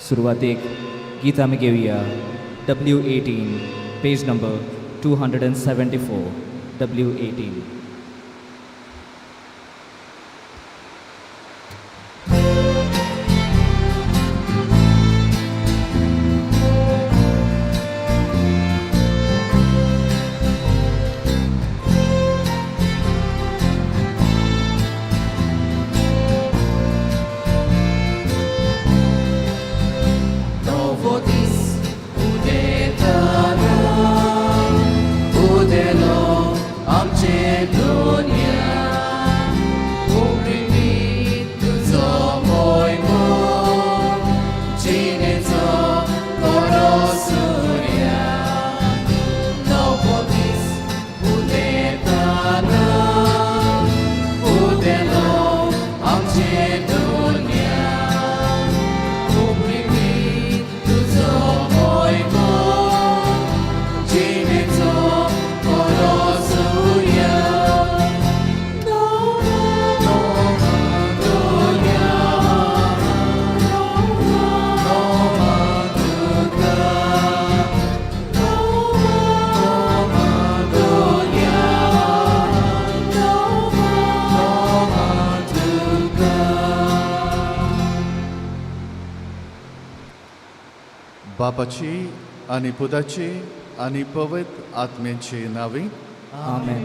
सुरवातेक गीत आमी घेवया W 18, page number 274, W 18. नवो दीस उदेतना उदेलो आमचे दुनिया उमरिनी तुजो मोयमो जिणेचो कोरो सुर्या. नवो दीस उदेतना उदेलो आमचे दुनिया उमरिनी तुजो मोयमो जिणेचो कोरो सुर्या. नोवा दुनिया, नोवा तुका, नोवा दुनिया, नोवा तुका. बापाची आनी पुताची आनी पवित्र आत्म्याची नावी. आमेन.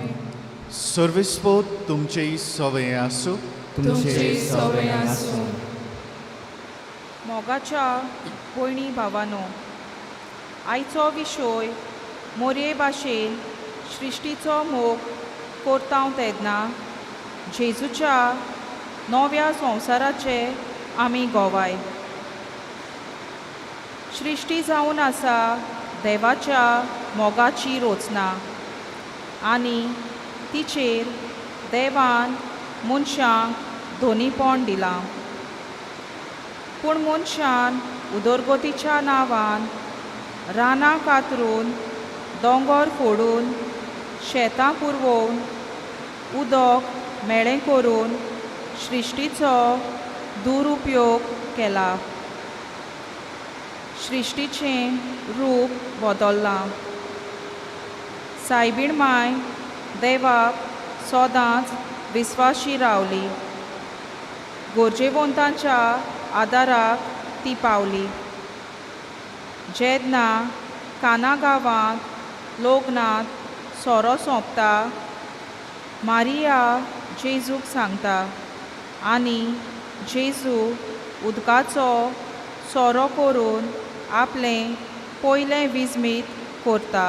सर्वेस्पोत तुमचेय सवय आसूं. तुमचे सवय आसूं. मोगाच्या भयणी भावानो, आयचो विशय मोरये भाशेन सृश्टीचो मोग करता तेन्ना जेजूच्या नव्या संवसाराचे आमी गोवाय. सृश्टी जावन आसा देवाच्या मोगाची रचना आनी तिचेर देवान मनशांक धोनीपण दिलां. पूण मनशान उदरगतीच्या नांवान रानां कातरून, दोंगर फोडून, शेतां पुरवोवन, उदक म्हेळें करून सृश्टीचो दुरुपयोग केला. सृश्टीचें रूप बदल्लां. सायबीण माय देवाक सदांच विस्वाशी रावली. गरजेवंतांच्या आदाराक ती पावली. जेन्ना काना गांवांत लग्नांत सोरो सोंपता, मारिया जेजूक सांगता आनी जेजू उदकाचो सोरो करून आपलें पयलें विजमीत करता.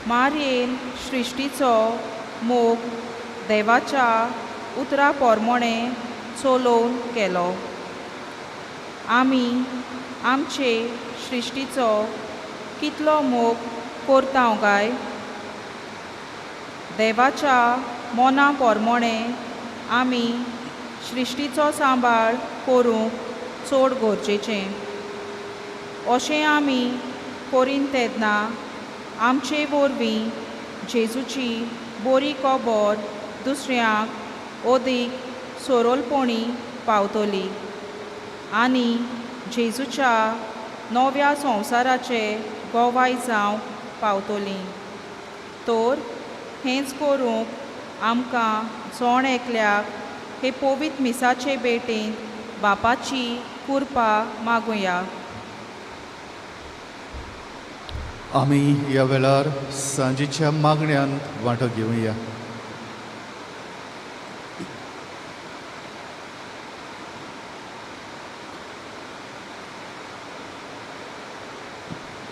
मारयेन सृश्टीचो मोग देवाच्या उतरा पोरमोणें चलोवन केलो. आमी आमचे सृश्टीचो कितलो मोग करता काय? देवाच्या मना पोरमोणें आमी सृश्टीचो सांबाळ करूंक चड गरजेचें. अशें आमी करीन तेन्ना आमचे वरवीं जेजूची बरी खबर दुसऱ्यांक अदीक सोरोलपणी पावतली आनी जेजूच्या नव्या संवसाराचे गोवाय जावंक पावतली. तर हेंच करूंक आमकां जण एकल्याक हे पवित्र मिसाचे भेटेंत बापाची कृपा मागुया. आमी ह्या वेळार सांजेच्या मागण्यांत वांटो घेवया.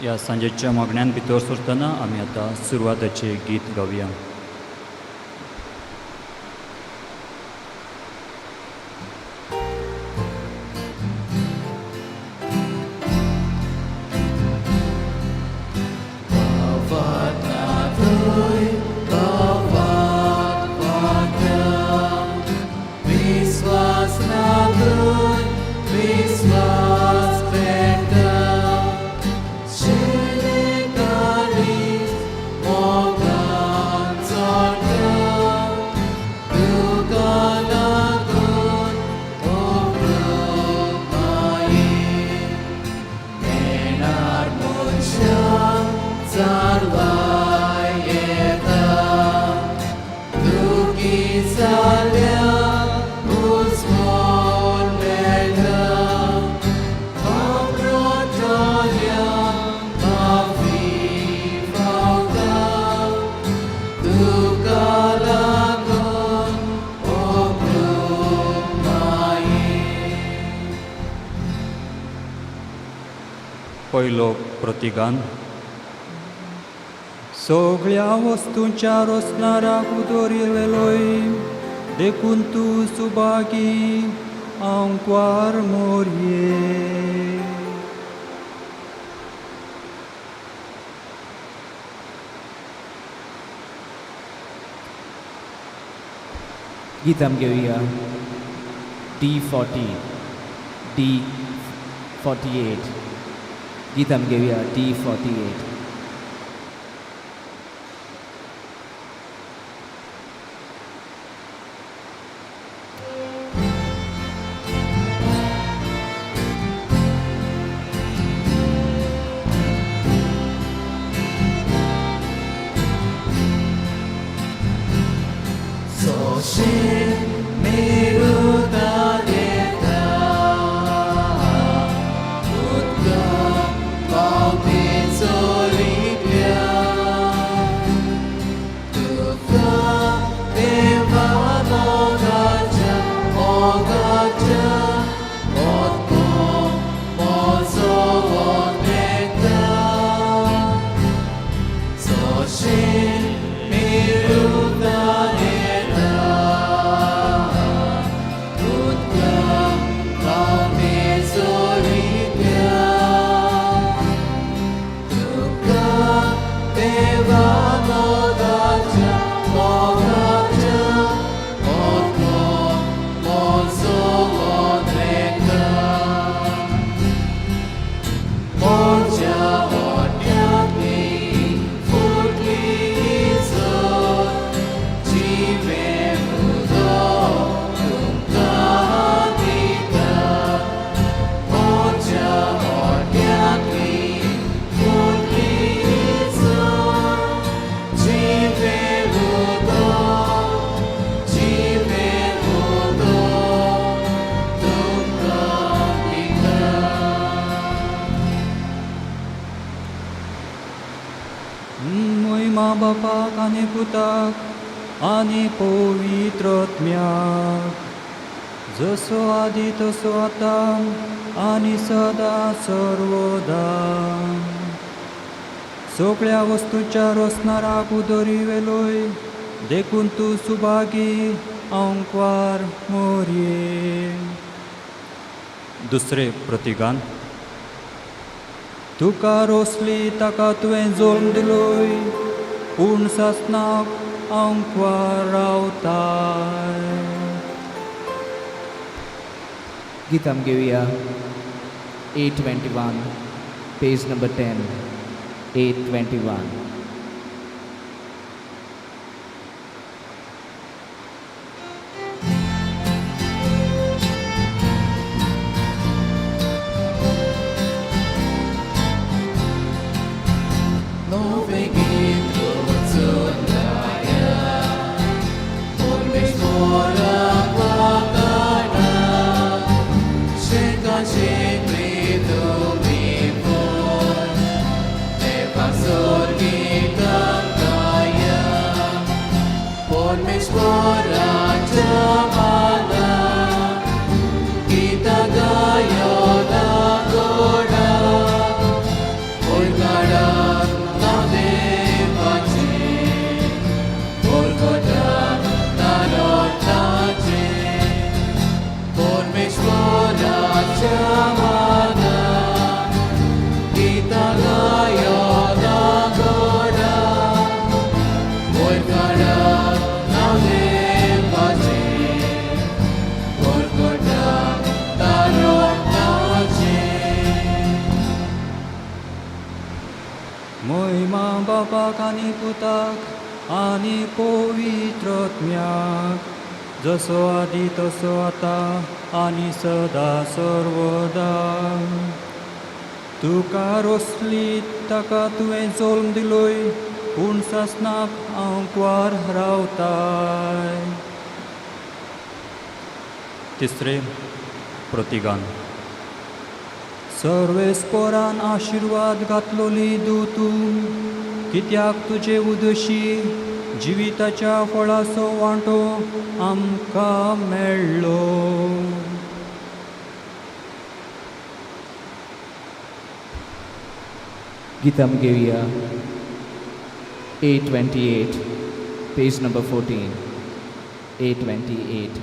ह्या सांजेच्या मागण्यांत भितर सरतना आमी आतां सुरवाताचें गीत गावया. विस्वास नागून विस्वास पेटा शेलेकारीच मोगान. पयलो प्रतिगान. सगळ्या वस्तूंच्या रोसणाराक उदरिल्लोय देखून तूं सुभागी आंकवार मोरये. गीत आमी घेवया D40, D48. गीत आमी घेवया D48. मोयमा बापाक आनी पुताक आनी पवित्रत्म्याक, जसो आदी तसो आतां आनी सदां सर्वदा. सगळ्या वस्तूंच्या रोसणाराक उदरिवेलोय देखून तूं सुभागी आंकवार मोरये. दुसरें प्रतिगान. तुका रोसली ताका तुवें जल्म दिलोय पूण सासनाक आंकवार रावताय. गीत आमी घेवया 821, page number 10, 821. मोयमा बापाक आनी पुताक आनी पवित्रत्म्याक, जसो आदी तसो आतां आनी सदां सर्वदा. तुका रोसली ताका तुवें जल्म दिलोय पूण सासनाक आंकवार रावताय. तिसरें प्रतिगान. सर्वेस्पोरान आशिर्वाद घातलोली दूतू कित्याक तुजे उदशी जिविताच्या फळाचो वांटो आमकां मेळ्ळो. गीतम घेवया 828, page number 14, 828.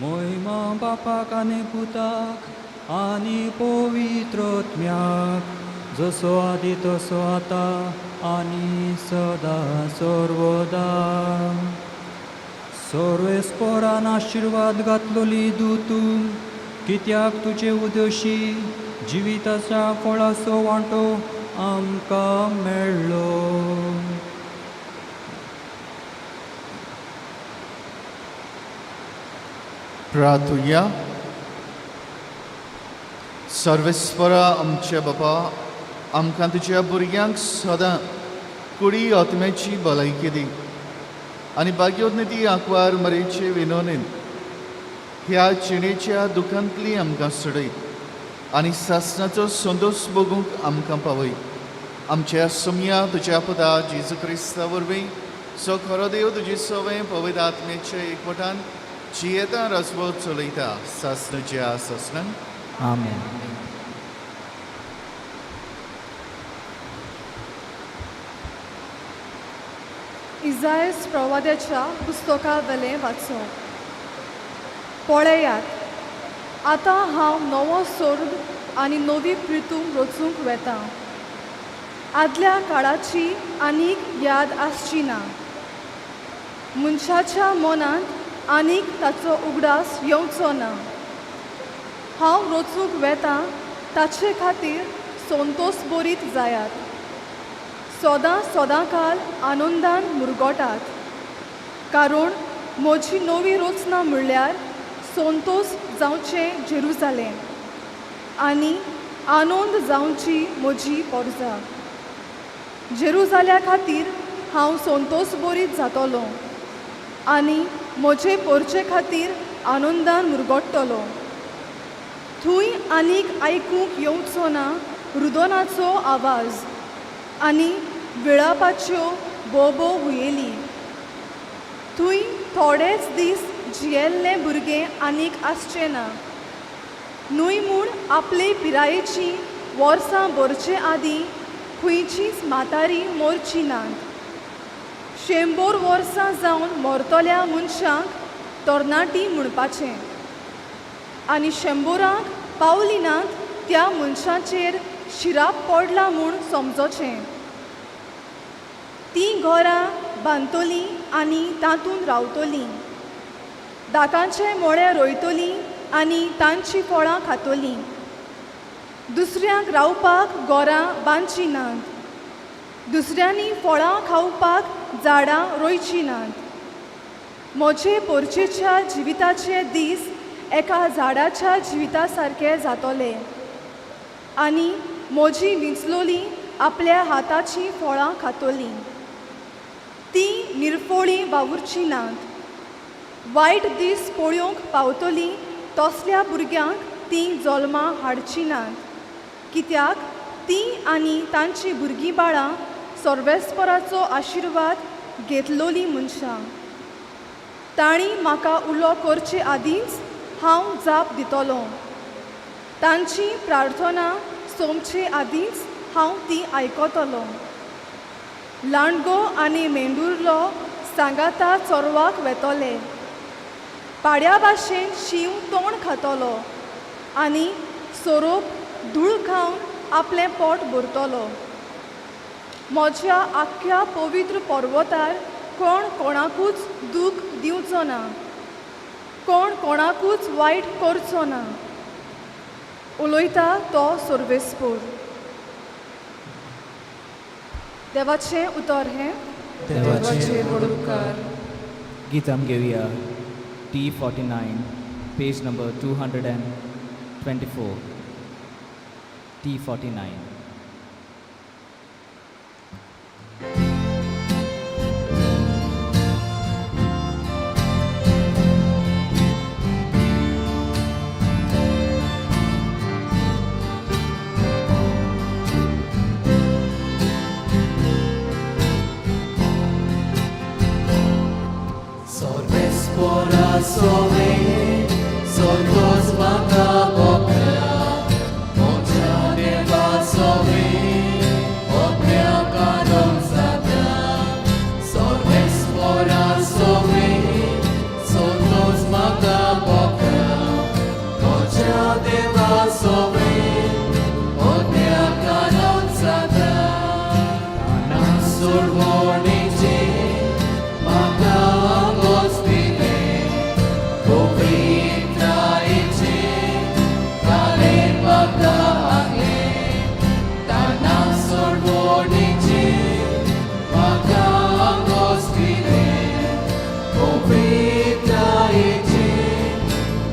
मोहिमा बापाक आनी पुताक आनी पवित्रत्म्याक, जसो आदी तसो आतां आनी सदां सर्वदा. सर्वेस्पोरान आशिर्वाद घातलोली दूतू, कित्याक तुजे उदशी जिविताच्या फळाचो वांटो आमकां मेळ्ळो. प्रार्थुया. सर्वेस्परा आमच्या बापा, आमकां तुज्या भुरग्यांक सदां कुडी आत्म्याची भलायकी दी आनी भाग्योन्नती आंकवार मरेचे विनोनीन ह्या जिणेच्या दुखांतली आमकां सोडय आनी सासणाचो संतोश भोगूंक आमकां पावय. आमच्या सुमया तुज्या पुता जेजू क्रिस्ता वरवीं, सो खरो देव तुजी सवय पवित्र आत्म्याच्या एकवटान जियेता रजवो चलयता सासणाच्या सासणान. आमेन. इजायस प्रवाद्याच्या पुस्तका वेलें वाचो. पळयात, आतां हांव नवो सोर्ग आनी नवी प्रितूम रचूंक वेतां. आदल्या काळाची आनीक याद आसची ना. मनशाच्या मनांत आनीक ताचो उगडास येवचो ना. हांव रचूंक वेतां ताचे खातीर संतोस बरीत जायात, सदां सदां काल आनंदान मुरगोटात, कारण म्हजी नवी रचना म्हणल्यार संतोस जावचें जेरुजालें आनी आनंद जावची म्हजी पोरजा. जेरुजाल्या खातीर हांव संतोस बरीत जातलो आनी म्हजे पोरचे खातीर आनंदान मुरगोट्टलो. थंय आनीक आयकूंक येवचो ना रुदोनाचो आवाज आनी विळापाच्यो बोबो हुयेली. थंय थोडेच दीस जियेल्लें भुरगें आनीक आसचें ना. न्हय म्हूण आपले पिरायेचीं वर्सां भरचे आदीं खंयचीच म्हातारी मरची नात. 100 वर्सां जावन मरतल्या मनशांक तरणाटी म्हणपाचें आनी 100 पावली नात त्या मनशाचेर शिराप पडला म्हूण समजोचें. तीं घरां बांदतलीं आनी तातूंत रावतलीं, दाकांचे मोळे रोयतलीं आनी तांचीं फळां खातलीं. दुसऱ्यांक रावपाक घरां बांदचीं नात, दुसऱ्यांनी फळां खावपाक झाडां रोयचीं नात. म्हजे पोरचेच्या जिविताचे दीस एका झाडाच्या जिविता सारके जातले आनी म्हजी विंचलोली आपल्या हाताचीं फळां खातलीं. तीं निर्फोळीं वावुरचीं नात. वायट दीस पळोवंक पावतलीं तसल्या भुरग्यांक तीं जल्मा हाडचीं नात, कित्याक तीं आनी तांचीं भुरगीं बाळां सर्वेस्पराचो आशिर्वाद घेतलोलीं मनशां. तांणी म्हाका उलो करचे आदींच हांव जाप दितलो. तांची प्रार्थना सोंपचे आदींच हांव ती आयकतलो. लांडगो आनी मेंडुरलो सांगाता चोरवाक वेतले. पाड्या भाशेन शींव तोंड खातलो आनी सोरोप धूळ खावन आपलें पोट भरतलो. म्हज्या आख्ख्या पवित्र पर्वतार कोण कोणाकूच दूख दिवचो ना. कोण कोणाकूच वायट करचो ना. उलयता तो सर्वेस्पोर. देवाचें उतर हें. देवाचे व्हड उपकार. गीत आम घेवया T49, page number 224. T49. Sorvespora sove, sorgos maka bokra, mocha deva sove, oprea kanon sata. Sorvespora sove, sorgos maka bokra, mocha deva sove, oprea kanon sata. Sorvoniche, maka angostile, पवित्रायेचे काले म्हाका आंगले, ताना सोडवणीचे म्हाका आंगोस्तिले, पवित्रायेचे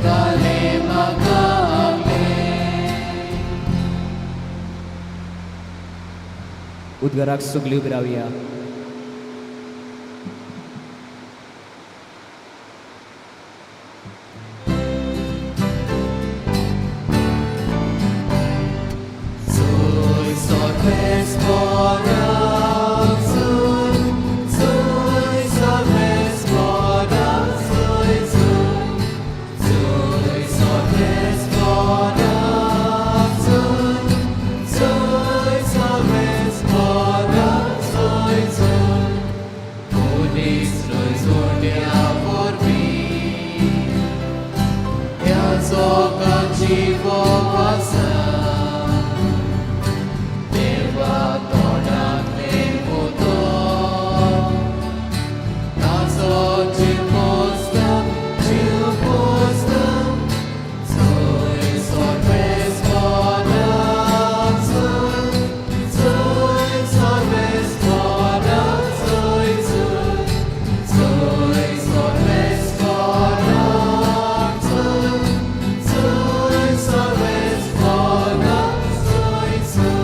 काले म्हाका आंगले. उद्गाराक सगळी उबी रावया. Soy sorvespora, soy, soy sorvespora, soy, soy, soy sorvespora, soy, soy sorvespora, soy, soy. Unis roizonia vorbi, ह्या जोगाची आसा. देवा तोंडांतलें उतर ताचो जीव पोसता, जीव पोसता. सोय सर्वेस्परा, सोय, सोय सर्वेस्परा, सोय, सोय, सोय सर्वेस्परा, सोय, सोय सर्वेस्परा, सोय, सोय.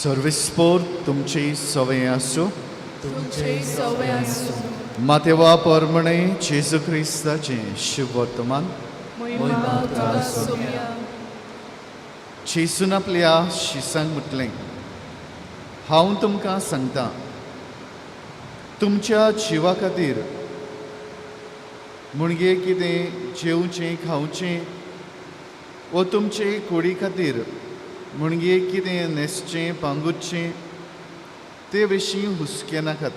सर्वेस्पोर तुमची सवय आसूं. तुमचें सवय आसूं. मातेवा परमणे जेजू क्रिस्ताचें शुभ वर्तमान. मोहिमा तुका सोम्या. जेजून आपल्या शिसांक म्हटलें, हांव तुमकां सांगता, तुमच्या जिवा खातीर म्हणजे कितें जेवचें खावचें वो तुमचे कुडी खातीर म्हणजे कितें न्हेसचें पांगुरचें ते विशीं हुस्के नाकात.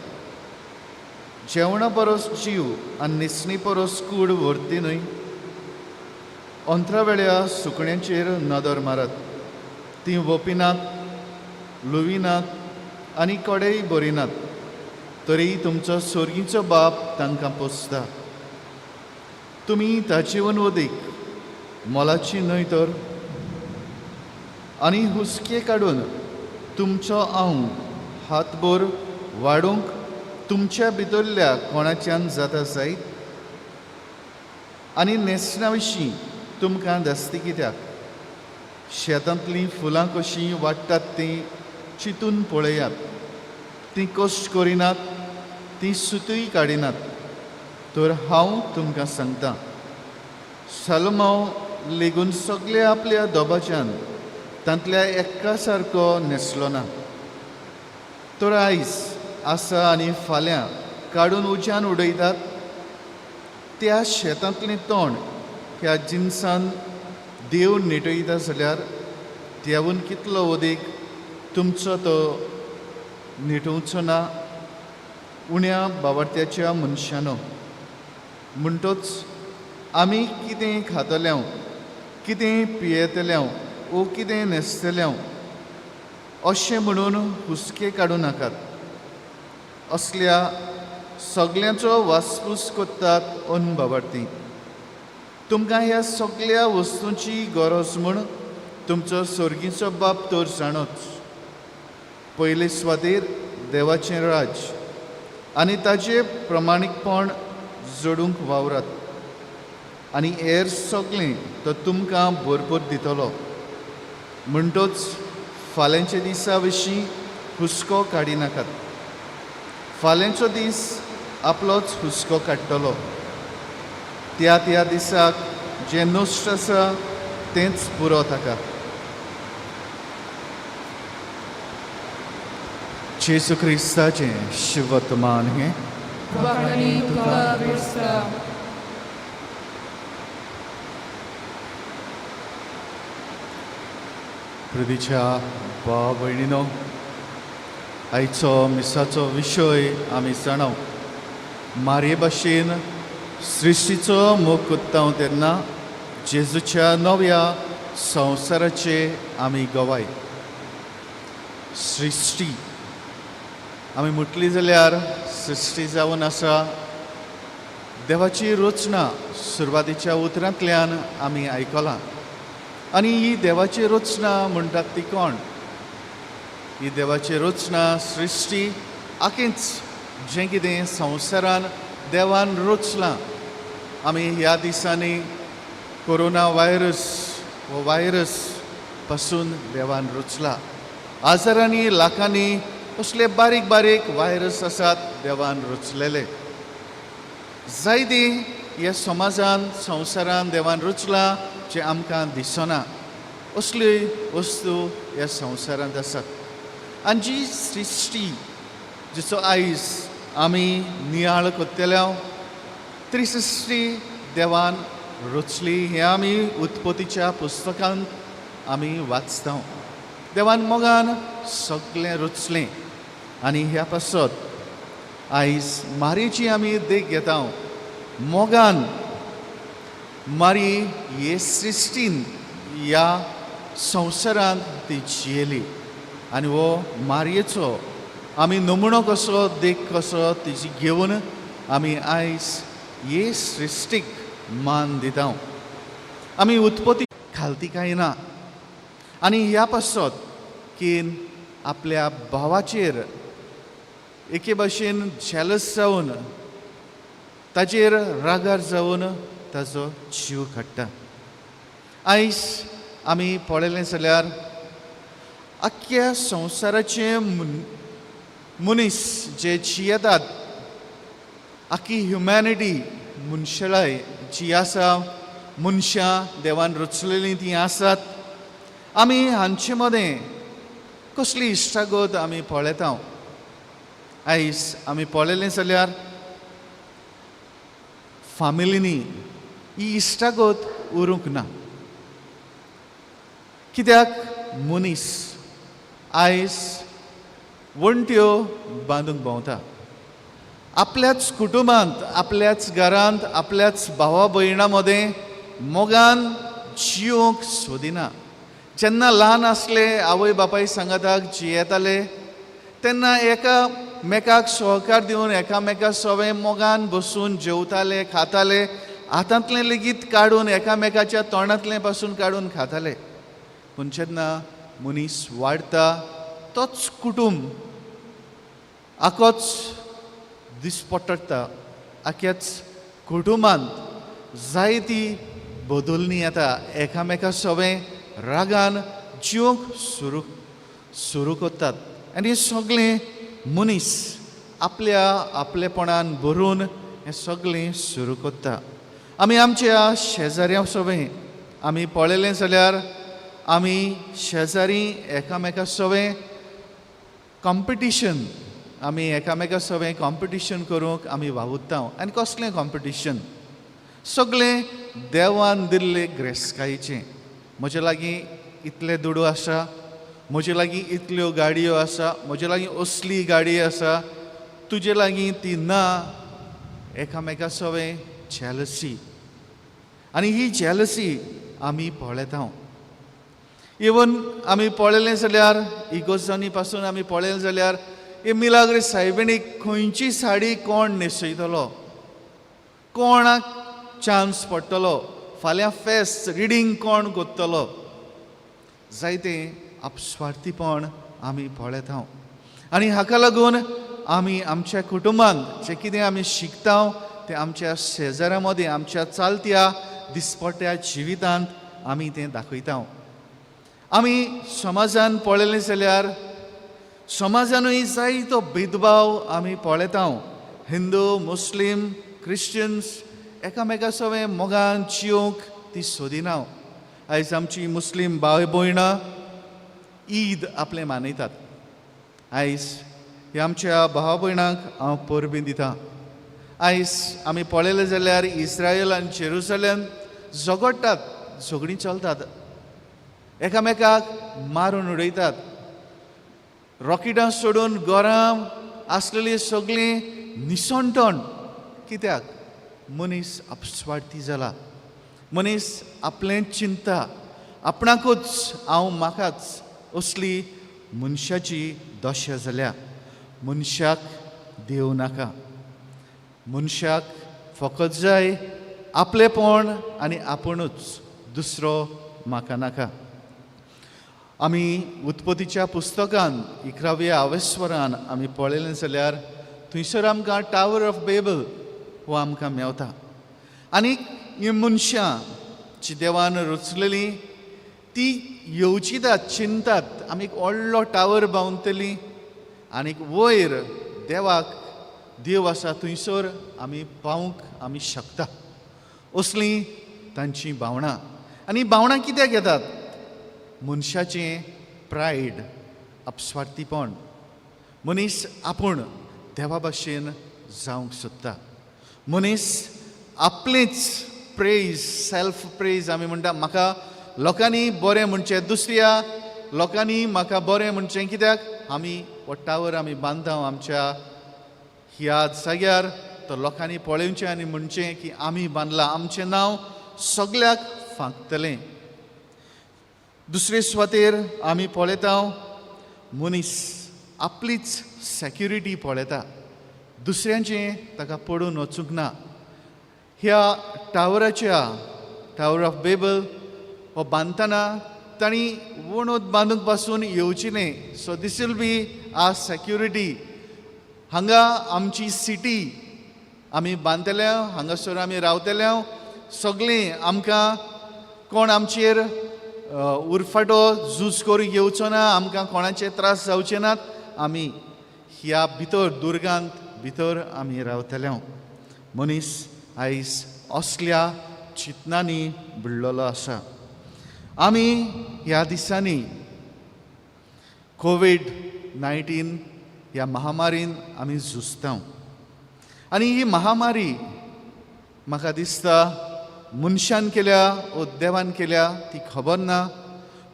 जेवणा परस जीव आनी न्हेसणी परस कूड व्हरती न्हय? अंतरा वेळ्या सुकण्यांचेर नदर मारात. तीं वपिनात, लुविनात आनी कडेय भरिनात, तरी तुमचो सोर्गीचो बाप तांकां पोसता. तुमी ताचेवन वदीक मोलाची न्हय तर? आनी हुस्के काडून तुमचो हांव हातभर वाडोवंक तुमच्या भितरल्या कोणाच्यान जाता जायत? आनी न्हेसणा विशीं तुमकां धास्ती कित्याक? शेतांतलीं फुलां कशीं वाडटात तीं चिंतून पळयात. तीं कश्ट करिनात, तीं सुतूय काडिनात. तर हांव तुमकां सांगता, सालोमांव लेगून सगल्या आपल्या दोबाच्यान तांतल्या एका सारको न्हेसलो ना. तर आयज आसा आनी फाल्यां काडून उज्यान उडयतात त्या शेतांतलें तण ह्या जिनसान देव नेटयता जाल्यार देवून कितलो वदीक तुमचो तो नेटोवचो ना, उण्या बावडत्याच्या मनशानो? म्हणटच आमी कितें खातले, कितें पियेतले वो कितें न्हेसतले अशें म्हणून हुस्के काडूं नाकात. असल्या सगल्यांचो वासपूस करतात अनभावार्थी. तुमकां ह्या सगल्या वस्तूंची गरज म्हूण तुमचो सर्गीचो बाप तर जाणोच. पयले स्वातीर देवाचें राज आनी ताचें प्रमाणीकपण जोडूंक वावरात आनी हेर सगळें तो तुमकां भरपूर दितलो. म्हणटच फाल्यांच्या दिसा विशीं हुस्को काडिनाकात. फाल्यांचो दीस आपलोच हुस्को काडटलो. त्या त्या दिसाक जें नश्ट आसा तेंच पुरो ताका. जेजू क्रिस्ताचें शिवतमान हें. वाखाणी तुका क्रिस्ता. पृथ्वीच्या भाव भयणीनो, आयचो मिसाचो विशय आमी जाणाव. मारये भाशेन सृश्टीचो मोग कोत्ता तेन्ना जेजूच्या नव्या संवसाराचे आमी गवाय. सृश्टी आमी म्हटली जाल्यार सृश्टी जावन आसा देवाची रचना. सुरवातीच्या उतरांतल्यान आमी आयकलां. आनी ही देवाची रचना म्हणटात ती कोण? ही देवाची रचना सृश्टी आखेंच जें कितें संवसारान देवान रचलां. आमी ह्या दिसांनी कोरोना व्हायरस हो व्हायरस पासून देवान रचला. हजारांनी लाखांनी असले बारीक बारीक व्हायरस आसात देवान रचलेले. जायती ह्या समाजान संवसारान देवान रचलां जें आमकां दिसना असल्यो वस्तू ह्या संवसारांत आसात. आनी जी सृश्टी जिचो आयज आमी नियाळ करतले ती सृश्टी देवान रचली हें आमी उत्पत्तीच्या पुस्तकांत आमी वाचता. देवान मोगान सगळें रचलें. आनी ह्या पासत आयज मारीची आमी देख घेता. मोगान मारी हे सृश्टीन ह्या संवसारांत ती जियेली. आनी हो मारयेचो आमी नमुनो कसो देख कसो तिजी घेवन आमी आयज हे सृश्टीक मान दिता. आमी उत्पत्ती खालती कांय ना. आनी ह्या पासत की आपल्या भावाचेर एके भाशेन जेलस जावन ताचेर रागार जावन ताजो जीव काडटा. आयज आमी पळयलें जाल्यार आख्ख्या संवसाराचे मनीस जे जियेतात, आख्खी ह्युमॅनिटी मनशाळाय जी आसा, मनशां देवान रचलेलीं तीं आसात. आमी हांचे मदें कसली इश्टागत आमी पळयता. आयज आमी पळयलें जाल्यार फामिलींनी ही इश्टागत उरूंक ना. कित्याक मनीस आयज वण्ट्यो बांदूंक भोंवता. आपल्याच कुटुंबांत आपल्याच घरांत आपल्याच भावा भयणां मदें मोगान जियोंक सोदिना. जेन्ना ल्हान आसले आवय बापाय सांगाताक जियेताले तेन्ना एकामेकाक सहकार दिवन एकामेका सवें मोगान बसून जेवताले खाताले. हातांतलें लेगीत काडून एकामेकाच्या तोंडांतलें पासून काडून खाताले. पूण जेन्ना मनीस वाडटा तोच कुटूंब आकोच दिसपट्टा. आख्याच कुटुंबांत जायती बदलणी येता. एकामेका सवें रागान जिवंक सुरू सुरू करतात. आनी हें सगळें मनीस आपल्या आपलेपणान भरून हें सगळें सुरू करता. आमी आमच्या शेजाऱ्यां सवें आमी पळयलें जाल्यार आमी शेजारी एकामेका सवें कॉम्पिटिशन आमी एकामेका सवें कॉम्पिटिशन करूंक आमी वावुरता. आनी कसलें कॉम्पिटिशन? सगळें देवान दिल्लें ग्रेस्कायेचें. म्हजे लागीं इतले दुडू आसा, म्हजे लागीं इतल्यो गाडयो आसा, म्हजे लागीं असली गाडी आसा, तुजे लागीं ती ना. एकामेका सवें जेलसी. आनी ही जेलसी आमी पळयता. इवन आमी पळयलें जाल्यार इगोजांनी पासून आमी पळयलें जाल्यार हे मिलाग्र सायबिणीक खंयची साडी कोण न्हेसयतलो, कोणाक चान्स पडटलो, फाल्यां फेस्त रिडींग कोण कोत्तलो. जायते आपस्वार्थीपण आमी पळयता आनी हाका लागून आमी आमच्या कुटुंबांत जें कितें आमी शिकता तें आमच्या शेजाऱ्या मदीं, आमच्या चालत्या दिसपट्ट्या जिवितांत आमी तें दाखयता. आमी समाजान पळयलें जाल्यार समाजानूय जायतो भेदभाव आमी पळयता. हिंदू, मुस्लीम, क्रिश्चन्स एकामेका सवें मोगान जियोंक ती सोदिना. आयज आमची मुस्लीम भाव भयणां ईद आपलें मानयतात. आयज ह्या आमच्या भाव भयणांक हांव परबीं दितां. आयज आमी पळयलें जाल्यार इस्रायल आनी जेरुसलेम झगडटात, झगडीं चलतात, एकामेकाक मारून उडयतात, रॉकेटां सोडून घरां आसलेलीं सगळीं निसणटण. कित्याक? मनीस अपस्वार्थी जाला. मनीस आपलें चिंता, आपणाकूच, हांव म्हाकाच, असली मनशाची दशा जाल्या. मनशाक देव नाका, मनशाक फकत जाय आपलेपण आनी आपुणूच, दुसरो म्हाका नाका. आमी उत्पत्तीच्या पुस्तकान 11व्या आवेस्वरान आमी पळयलें जाल्यार थंयसर आमकां टावर ऑफ बेबल हो आमकां मेवता. आनी ही मनशां जी देवान रचलेलीं ती येवजितात, चिंतात, आमी एक व्हडलो टावर बांदतली आनीक वयर देवाक, देव आसा थंयसर आमी पावूंक आमी शकता, असलीं तांचीं भावनां. आनी भावनां कित्याक येतात? मनशाचें प्रायड, अपस्वार्थीपण. मनीस आपूण देवा भाशेन जावंक सोदता. मनीस आपलेंच प्रेज, सेल्फ प्रेज आमी म्हणटा. म्हाका लोकांनी बरें म्हणचें, दुसऱ्या लोकांनी म्हाका बरें म्हणचें. कित्याक आमी हो टावर आमी बांदता आमच्या ह्या जाग्यार, तो लोकांनी पळोवचें आनी म्हणचें की आमी बांदला, आमचें नांव सगल्याक फांकतलें. दुसरे सुवातेर आमी पळयता, मनीस आपलीच सॅक्युरिटी पळयता, दुसऱ्यांचें ताका पडून वचूंक ना. ह्या टावराच्या, टावर ऑफ बेबल हो बांदतना तांणी वणत बांदूंक पासून येवची न्ही. So this will be our security. हांगा आमची सिटी आमी बांदतले, हांगासर आमी रावतले, सगळीं आमकां कोण आमचेर उरफाटो झूज करूंक येवचो ना, आमकां कोणाचे त्रास जावचे नात, आमी ह्या भितर दुर्गांत भितर आमी रावतले. मनीस आयज असल्या चिंतनांनी बुडलेलो आसा. आमी ह्या दिसांनी कोवीड-19 ह्या महामारीन आमी झुजता आनी ही महामारी म्हाका दिसता मनशान केल्या ओ देवान केल्या ती खबर ना,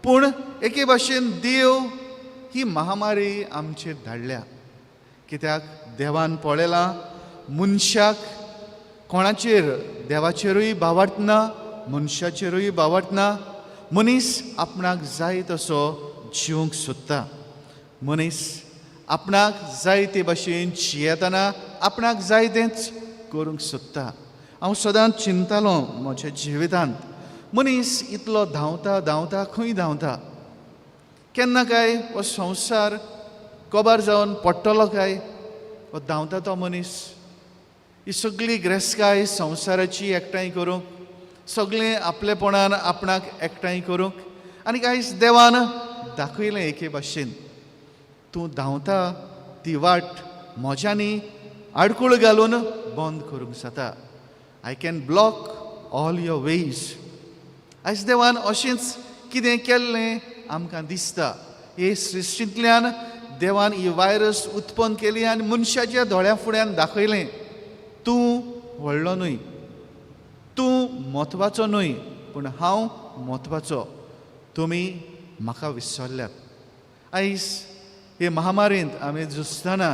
पूण एके भाशेन देव ही महामारी आमचेर धाडल्या. कित्याक देवान पळयलां मनशाक कोणाचेर, देवाचेरूय भावार्थ ना, मनशाचेरूय भावार्थ ना. मनीस आपणाक जाय तसो जिवंक सोदता. मनीस आपणाक जाय ते भाशेन जियेतना आपणाक जाय तेंच करूंक सोदता. हांव सदांच चिंतालो म्हज्या जिवितांत, मनीस इतलो धांवता धांवता खंय धांवता? केन्ना काय हो संवसार कबार जावन पडटलो काय हो धांवता तो मनीस? ही सगळी ग्रेस्काय संवसाराची एकठांय करूंक, सगळें आपलेपणान आपणाक एकठांय करूंक. आनी आयज देवान दाखयलें एके भाशेन, तूं धांवता ती वाट म्हज्यांनी आडखळ घालून बंद करूंक जाता. I can block all your ways. आयज देवान अशेंच कितें केल्लें आमकां दिसता. हे सृश्टींतल्यान देवान ही वायरस उत्पन्न केली आनी मनशाच्या दोळ्या फुड्यान दाखयलें, तूं व्हडलो न्हय, तूं म्हत्वाचो न्हय, पूण हांव म्हत्वाचो, तुमी म्हाका विसरल्यात. आयज हे महामारींत आमी झुजतना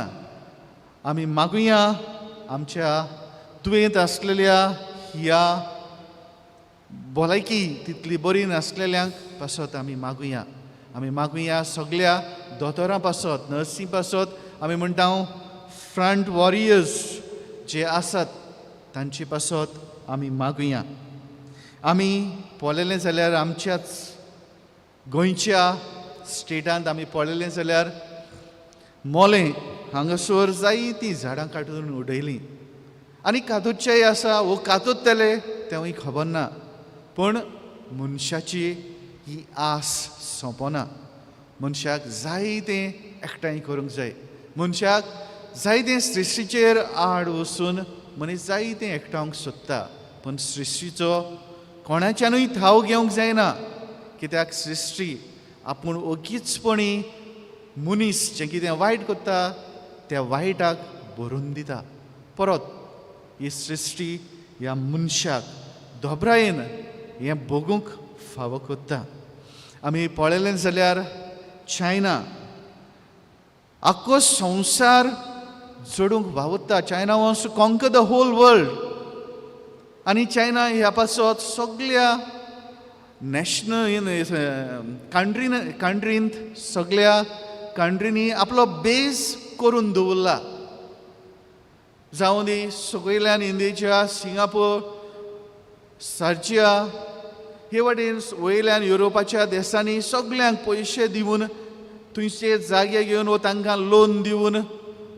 आमी मागुया, आमच्या दुयेंत आसलेल्या ह्या भलायकी तितली बरी नासलेल्यांक पासत आमी मागुया. आमी मागुया सगल्या दोतोरां पासत, नर्सी पासत. आमी म्हणटा फ्रंट वॉरियर्स जे आसात तांचे पासत आमी मागुया. आमी पळयलें जाल्यार आमच्याच गोंयच्या स्टेटांत आमी पळयलें जाल्यार मोलें हांगासर जायतीं झाडां काडून उडयलीं आनी कातूचेय आसा वो कातूतले तेंवूय खबर ना, पूण मनशाची ही आस सोंपना. मनशाक जाय तें एकठांय करूंक जाय, मनशाक जाय तें सृश्टीचेर आड वचून मनीस जाय तें एकठावंक सोदता, पूण सृश्टीचो कोणाच्यानूय थाव घेवंक जायना, कित्याक सृश्टी आपूण ओगीचपणी मनीस जें कितें वायट करता त्या वायटाक भरून दिता. परत ही सृश्टी ह्या मनशाक दोबरायेन हें भोगूंक फावो करता. आमी पळयलें जाल्यार चायना आख्खो संवसार जोडूंक वावुरता. China wants to conquer the whole world. आनी चायना ह्या पासत सगल्या नॅशनल कंट्रीन कंट्रींत सगल्या कंट्रींनी आपलो बेज करून दवरला. जावं दी सगळ्यान इंडिया, सिंगापूर, सार्जिया हे वाटेन वयल्यान युरोपाच्या देशांनी सगल्यांक पयशे दिवन थंयचे जागे घेवन वो तांकां लोन दिवन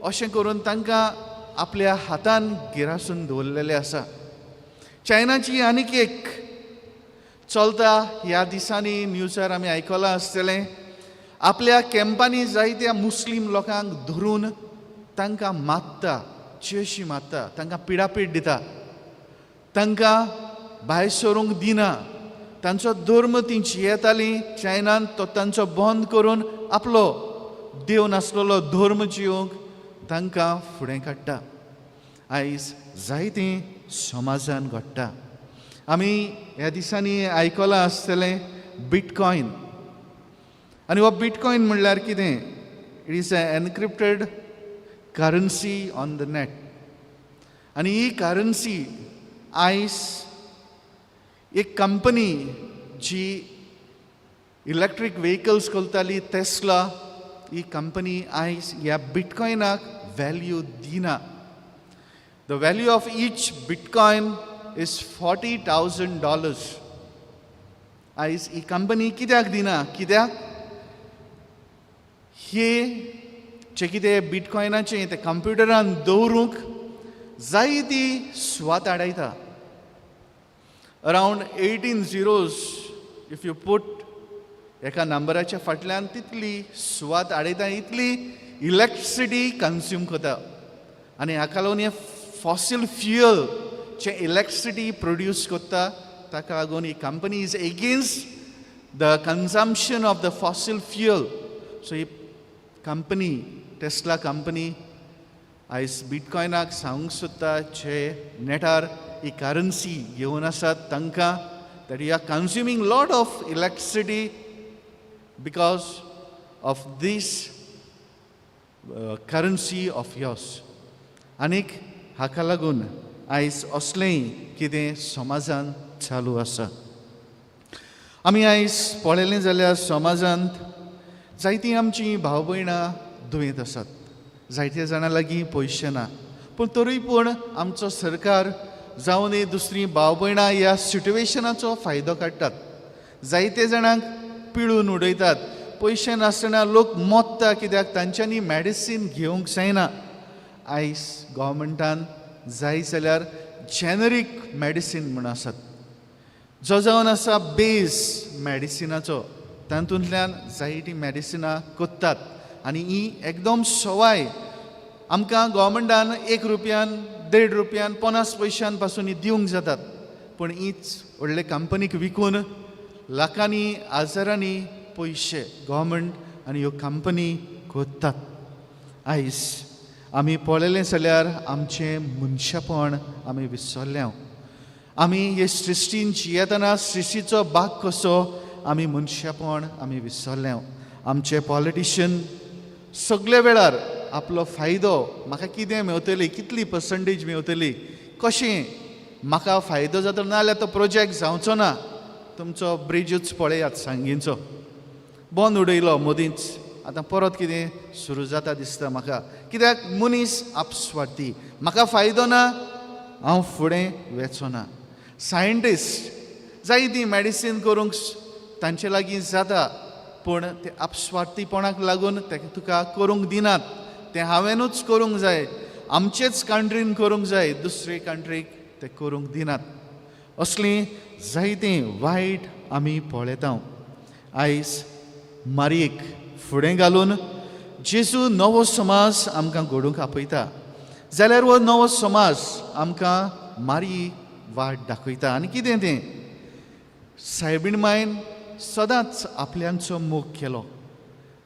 अशें करून तांकां आपल्या हातान गिरासून दवरलेलें आसा. चायनाची आनीक एक चलता ह्या दिसांनी न्यूजार आमी आयकलां आसतलें, आपल्या कॅम्पांनी जायत्या मुस्लीम लोकांक धरून तांकां मारता, जियेशी मारता, तांकां पिडापीड दिता, तांकां भायर सरूंक दिना. तांचो धर्म ती जियेतालीं चायनान तो तांचो बंद करून आपलो देव नासलेलो धर्म जियोवंक तांकां फुडें काडटा. आयज जायतें समाजान घडटा. आमी ह्या दिसांनी आयकलां आसतलें बिटकॉयन. आनी हो बिटकॉयन म्हणल्यार कितें? It is a encrypted currency on the net. आनी ही करन्सी आयज एक कंपनी जी इलेक्ट्रीक व्हेकल्स करताली टेस्ला, ही कंपनी आयज ह्या बिटकॉयनाक व्हॅल्यू दिना. The value of each bitcoin is $40,000. आयज ही कंपनी कित्याक दिना? कित्याक हे जे कितें बिटकॉयनाचें तें कंप्युटरान दवरूंक जाय ती सुवात आडायता. Around 18 zeros if you put एका नंबराच्या फाटल्यान तितली सुवात आडयता, इतली इलेक्ट्रिसिटी कन्ज्यूम करता. आनी हाका लागून हें फॉसील फ्युअल जें इलेक्ट्रिसिटी प्रोड्यूस करता ताका लागून ही company is against the consumption of the fossil fuel. So he company Tesla company आयज बिटकॉयनाक सांगूंक सोदता जे नेटार ही करन्सी घेवन आसात तांकां that you are consuming lot of electricity because of this currency of yours. आनीक हाका लागून आयज असलेंय कितें समाजान चालू आसा. आमी आयज पळयलें जाल्यार समाजांत जायतीं आमचीं भाव भयणां दुयेंत आसात, जायत्या जाणां लागीं पयशे ना, पूण तरूय पूण आमचो सरकार जावं न्ही दुसरीं भाव भयणां ह्या सिट्युएशनाचो फायदो काडटात, जायते जाणांक पिळून उडयतात. पयशे नासतना लोक मोत्ता कित्याक तांच्यांनी मॅडिसीन घेवंक जायना. आयज गोवोरमेंटान जाय जाल्यार जेनरीक मॅडिसीन म्हूण आसात, जो जावन आसा बेज मॅडिसिनाचो, तातूंतल्यान जायतीं मॅडिसिनां कोत्तात आनी ही एकदम सवाय आमकां गोवोरमेंटान 1 रुपयान, 1.5 रुपयान, 50 पयशान पासून ही दिवंक जातात. पूण हीच व्हडले कंपनीक विकून लाखांनी हजारांनी पयशे गोवोरमेंट आनी ह्यो कंपनी कोत्तात. आयज आमी पळयलें जाल्यार आमचें मनशेपण आमी विसरल्या. आमी हे सृश्टीन जियेतना सृश्टीचो भाग कसो आमी मनशेपण आमी विसरल्या. आमचे पॉलिटिशियन सगळे वेळार आपलो फायदो, म्हाका कितें मेवतली, कितली पर्संटेज मेवतली, कशें म्हाका फायदो जातलो, ना जाल्यार तो प्रोजेक्ट जावचो ना. तुमचो ब्रिजूच पळयात सांगींचो बंद उडयलो मदींच, आतां परत कितें सुरू जाता दिसता म्हाका. कित्याक मनीस आपस्वार्थी, म्हाका फायदो ना हांव फुडें वेचो ना. सायंटिस्ट जायतीं मॅडिसीन करूंक तांचे लागीं जाता, पूण ते आपस्वार्थीपणाक लागून ते तुका करूंक दिनात. तें हांवेंनूच करूंक जाय, आमचेच कंट्रीन करूंक जाय, दुसरे कंट्रीक ते करूंक दिनात. असलीं जायतीं वायट आमी पळयता. आयज मारयेक फुडें घालून जेजू नवो समाज आमकां घडूंक आपयता, जाल्यार हो नवो समाज आमकां मारये वाट दाखयता. आनी कितें तें, सायबीण मायन सदांच आपल्यांचो मोग केलो.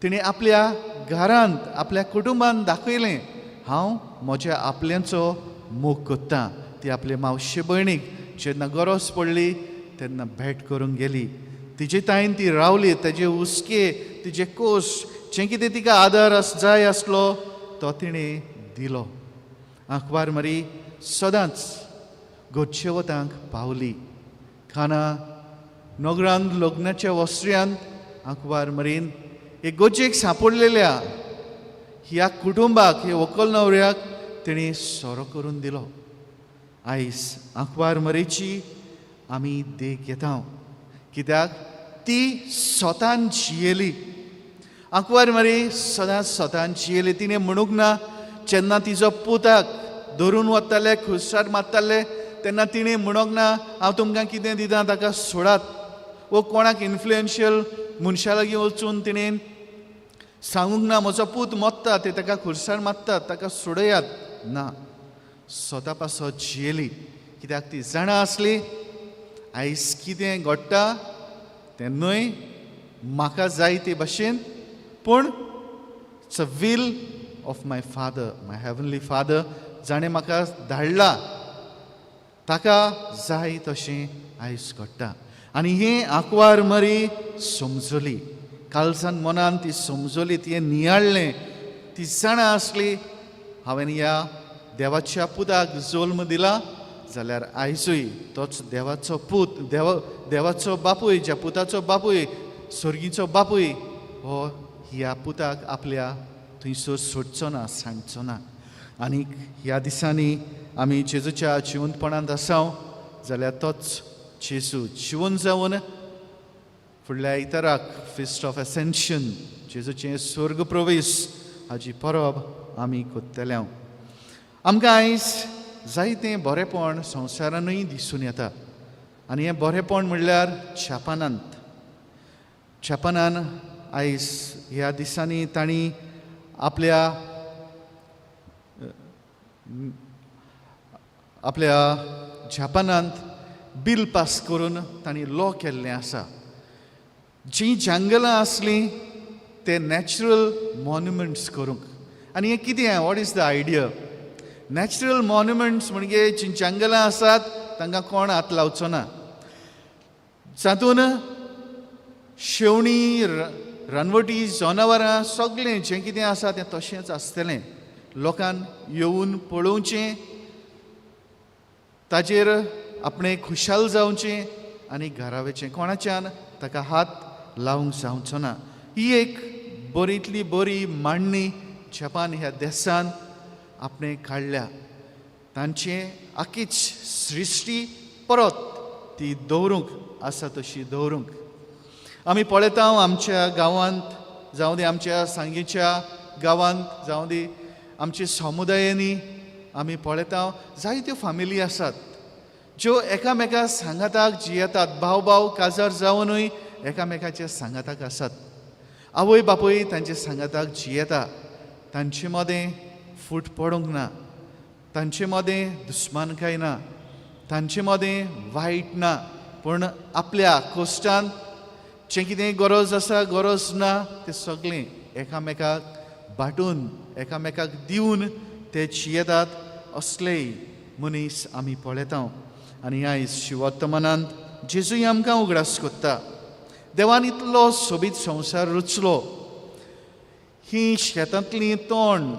तिणें आपल्या घरांत आपल्या कुटुंबान दाखयलें, हांव म्हज्या आपल्यांचो मोग करतां. ती आपले मावशे भयणीक जेन्ना गरज पडली तेन्ना भेट करूंक गेली, तिजे ताईन ती रावली. तेजे हुस्के, तिजे कोश, जें कितें तिका आदार जाय आसलो तो तिणें दिलो. आंकवार मारी सदांच गरजेवतांक पावली. खाना नगरांत लग्नाच्या वस्त्र्यांत आंकवार मरीन एक गरजेक सांपडलेल्या ह्या कुटुंबाक, ह्या व्हंकल न्हवऱ्याक तिणें सोरो करून दिलो. आयज आंकवार मरेची आमी देख घेता, कित्याक ती स्वतान जियेली. आंकवार मरी सदांच स्वतान जियेली. तिणें म्हणूंक ना, जेन्ना तिजो पुताक धरून वताले, खुर्सार मारताले, तेन्ना तिणें म्हणूंक ना हांव तुमकां कितें दिता ताका सोडात, वो कोणाक इन्फ्लुएन्शियल मनशा लागीं वचून तिणें सांगूंक ना म्हजो पूत मोत्ता, ते ताका खुर्सार मारतात, ताका सोडयात ना. स्वता पासत जियेली, कित्याक ती जाणा आसली आयज कितें घडटा तें न्हय म्हाका जाय ते भाशेन, पूण it's a will of my father, my heavenly father, जाणें म्हाका धाडला ताका जाय तशें आयज घडटा. आनी हें आंकवार मरी समजली, कालसान मनान ती समजली, तिणें नियाळ्ळें, ती जाणा आसली हांवें ह्या देवाच्या पुताक जल्म दिला जाल्यार आयजूय तोच देवाचो पूत, देवाचो बापूय, ज्या पुताचो बापूय, सर्गीचो बापूय, हो ह्या पुताक आपल्या थंयसर सोडचो ना, सांडचो ना. आनीक ह्या दिसांनी आमी जेजूच्या जिवंतपणांत आसाव जाल्यार तोच जेजू जिवन जावन फुडल्या आयताराक फिस्ट ऑफ एसेन्शन, जेजूचें स्वर्ग प्रवेश हाजी परब आमी करतले. आमकां आयज जायतें बरेंपण संवसारानूय दिसून येता. आनी हें बरेंपण म्हणल्यार जपानांत, जपानान आयज ह्या दिसांनी तांणी आपल्या आपल्या जपानांत बील पास करून तांणी लॉ केल्लें आसा. जीं जंगलां आसलीं ते नॅचरल मॉन्युमेंट्स करूंक. आनी हें कितें, what is the idea? Natural monuments म्हणजे जीं जंगलां आसात तांकां कोण हात लावचो ना, जातून शेवणीं, रानवटी जनावरां सगळें जें कितें आसा तें तशेंच आसतलें. लोकान येवन पळोवचें, ताजेर आपणें खुशाल जावचें आनी घरा वचचें, कोणाच्यान ताका हात लावंक जावचो ना. ही एक बरींतली बरी मांडणी जपान ह्या देसान आपणें काडल्या. तांचें आखीच सृश्टी परत ती दवरूंक आसा तशी दवरूंक. आमी पळयता आमच्या गांवांत जावं दी, आमच्या सांगेच्या गांवांत जावं दी, आमच्या समुदायांनी आमी पळयता जायत्यो फामिली आसात ज्यो एकामेका सांगाताक जियेतात. भाव भाव काजार जावनूय एकामेकाच्या सांगाताक आसात, आवय बापूय तांच्या सांगाताक जियेता. तांचे मदें फूट पडूंक ना, तांचे मदें दुस्मानकाय ना, तांचे मदें वायट ना, पूण आपल्या कोश्टान जें कितें गरज आसा गरज ना तें सगळें एकामेकाक बाटून एकामेकाक दिवन ते जियेतात. असलेय मनीस आमी पळयता. आनी आयज शिवोत्तमनांत जेजूय आमकां उगडास कोत्ता, देवान इतलो सोबीत संवसार रचलो, ही शेतांतलीं तण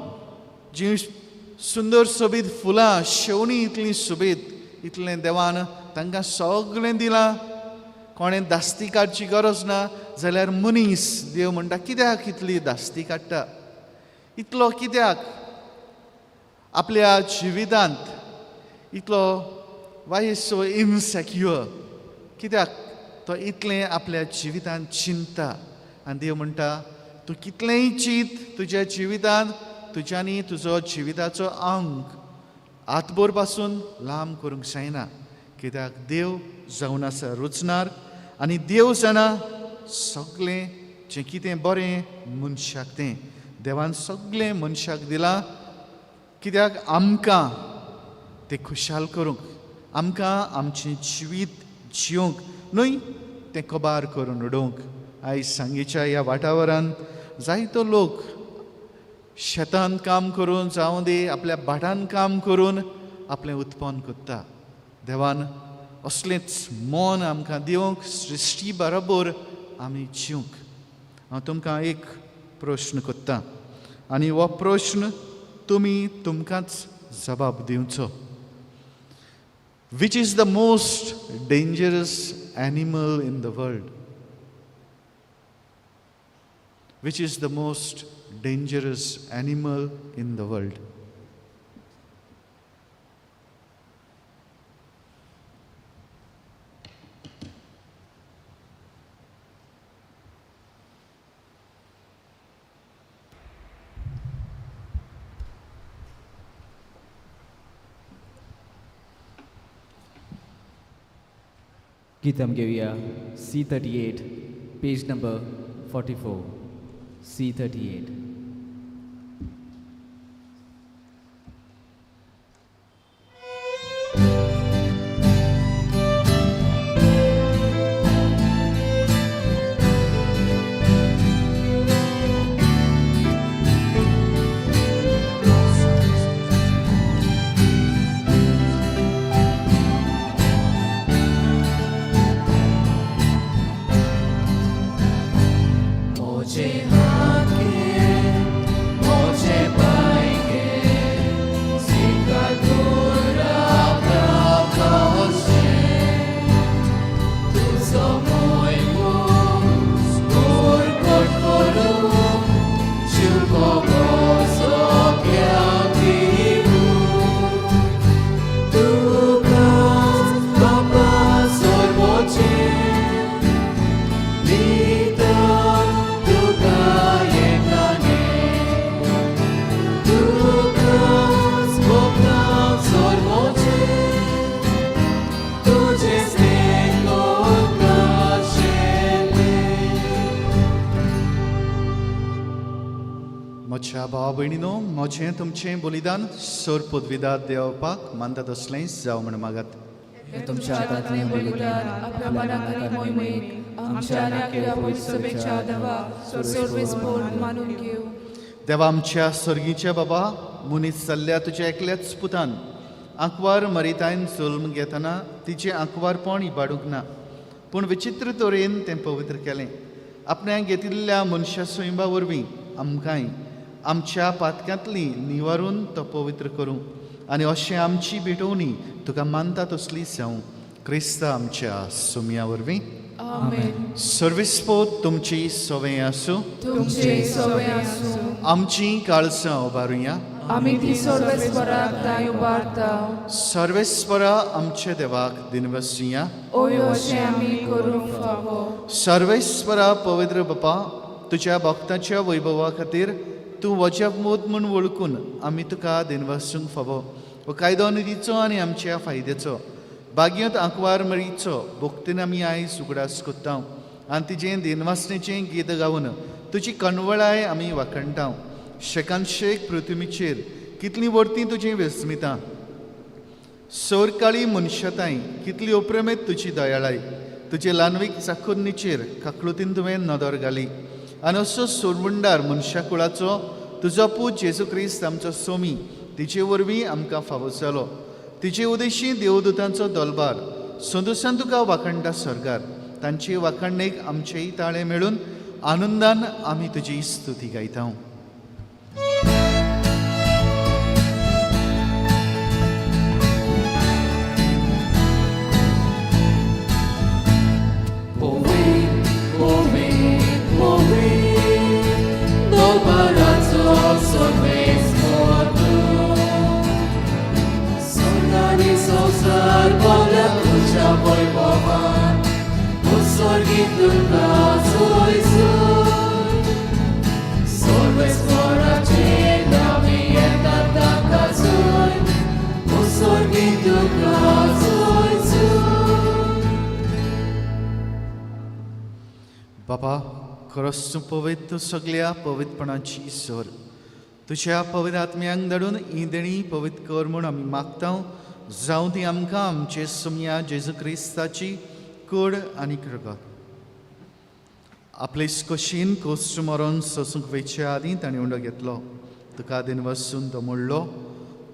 जीं सुंदर सोबीत फुलां शेवणीं इतलीं सोबीत, इतलें देवान तांकां सगळें दिलां. कोणें धास्ती काडची गरज ना. जाल्यार मनीस देव म्हणटा कित्याक इतली धास्ती काडटा, इतलो कित्याक आपल्या जिवितांत इतलो वाय is so insecure, कित्याक तो इतलें आपल्या जिवितांत चिंता. आनी देव म्हणटा तूं कितलेंय चीत तुज्या जिवितांत, तुज्यांनी तुजो जिविताचो आंग हातभर पासून लांब करूंक जायना, कित्याक देव जावन आसा रचणार आनी देव जाणा सगळें जें कितें बरें मनशाक तें देवान सगळें मनशाक दिलां, कित्याक आमकां तें खुशाल करूंक, आमकां आमचें जिवीत जिवंक न्हय तें कबार करून उडोवंक. आयज सांगेच्या ह्या वाठारांत जायतो लोक शेतान काम करून जावं दी आपल्या भाटान काम करून आपलें उत्पन्न करता. देवान असलेंच मन आमकां दिवंक, सृश्टी बरोबर आमी जिवंक. हांव तुमकां एक प्रश्न करता आनी हो प्रश्न तुमी तुमकांच जबाब दिवचो. Which is the most dangerous animal in the world? Which is the most dangerous animal in the world? गीत आम घेवया C38, page number 44. C38. म्हज्या भाव भयणीनो, म्हजें तुमचें बलिदान सर पदवीदार देवपाक मानता तसलें जावं म्हण मागात. तुमच्या हातांतलें बलिदान आपल्या मनाक आनी मोहिमेक आमच्या आनी आख्या पवित्र सभेच्या देवा सर्वेस्पोर मानून घेवं. देवा आमच्या सर्गीच्या बाबा, मनीस जाल्ल्या तुज्या एकल्याच पुतान आंकवार मरितायन जल्म घेतना तिचें आंकवारपण इबाडूंक ना, पूण विचित्र तरेन तें पवित्र केलें. आपणाक घेतिल्ल्या मनशा स्वयंबा वरवीं आमकांय आमच्या पातक्यांतली निवारून तो पवित्र करूं आनी अशें आमची भेटवणी तुका मानता तसली जावं, क्रिस्ता आमच्या सुमया वरवीं. आमेन. सर्विस्पोत तुमची सवय आसूं, तुमचे सवय आसूं. आमची काळसां उबारुया. आमी ती सर्वेस्पराक दाय उबारता. सर्वेस्परा आमच्या देवाक दिनवसुया. ओय अशें आमी करूंक फावो. सर्वेस्परा पवित्र बापा, तुज्या भक्ताच्या वैभवा खातीर तूं वजप मोत म्हूण वळखून आमी तुका दिनवासूंक फावो. हो कायदो निधीचो आनी आमच्या फायद्याचो बागयंत आंकवार मरीचो भक्तीन आमी आयज उगडास कोत्ता आनी तिजें दिनवासणेचें गीत गावन तुजी कणवळाय आमी वाखणटा. शेकानशेक पृथ्वीचेर कितलीं वर्तीं तुजीं वेस्मितां, सोरकाळी मनशाताय कितली अप्रमेत तुजी दयाळाय. तुजे ल्हानवीक चाखुर्नीचेर काकळुतीन तुवें नदर घाली आनी असो सोरवंडार मनशा कुळाचो तुजो पूत जेजू क्रिस्त आमचो सोमी तिचे वरवीं आमकां फावो जालो. तिचे उदेशी देवदूतांचो दलबार संदोसान तुका वाखणटा सरकार, तांचे वाखणणेक आमचेय ताळे मेळून आनंदान आमी तुजी स्तुती गायता. बापा, खरोच तूं पवित्र, सगल्या पवित्रपणाची सर. तुज्या पवित्र आत्म्यांक धाडून ही देणी पवित्र कर म्हूण आमी मागता. जावं ती आमकां आमचे सुमया जेजू क्रिस्ताची कूड आनी रगत. आपले कशीन कोश्ट मरोन सोसूंक वयचे आदीं ताणें उंडो घेतलो, तुका दिन वसून तो मोडलो,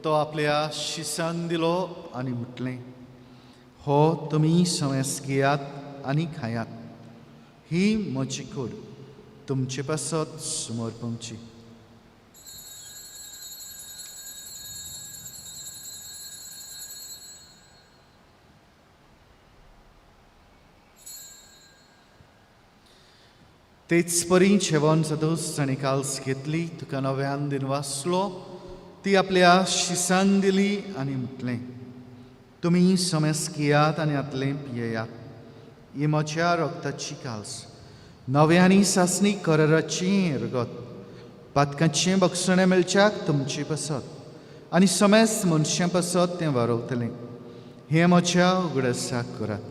तो आपल्या शिसान दिलो आनी म्हटलें, हो तुमी समेस घेयात आनी खायात, ही म्हजी कूड तुमचे पासत समर्पणची. तेच परी जेवण जातूच ताणें काल्स घेतली, तुका नव्यान दिन वाचलो, ती आपल्या शिसान दिली आनी म्हटलें, तुमी समेस घेयात आनी आतलें पियेयात, ही म्हज्या रगताची काल्स, नव्यानी सासणी कराराची रगत, पातकांचें बक्षणें मेळच्याक तुमचे पासत आनी समेस्त मनशां पासत तें वारवतलें. हें म्हज्या उगडासाक करात.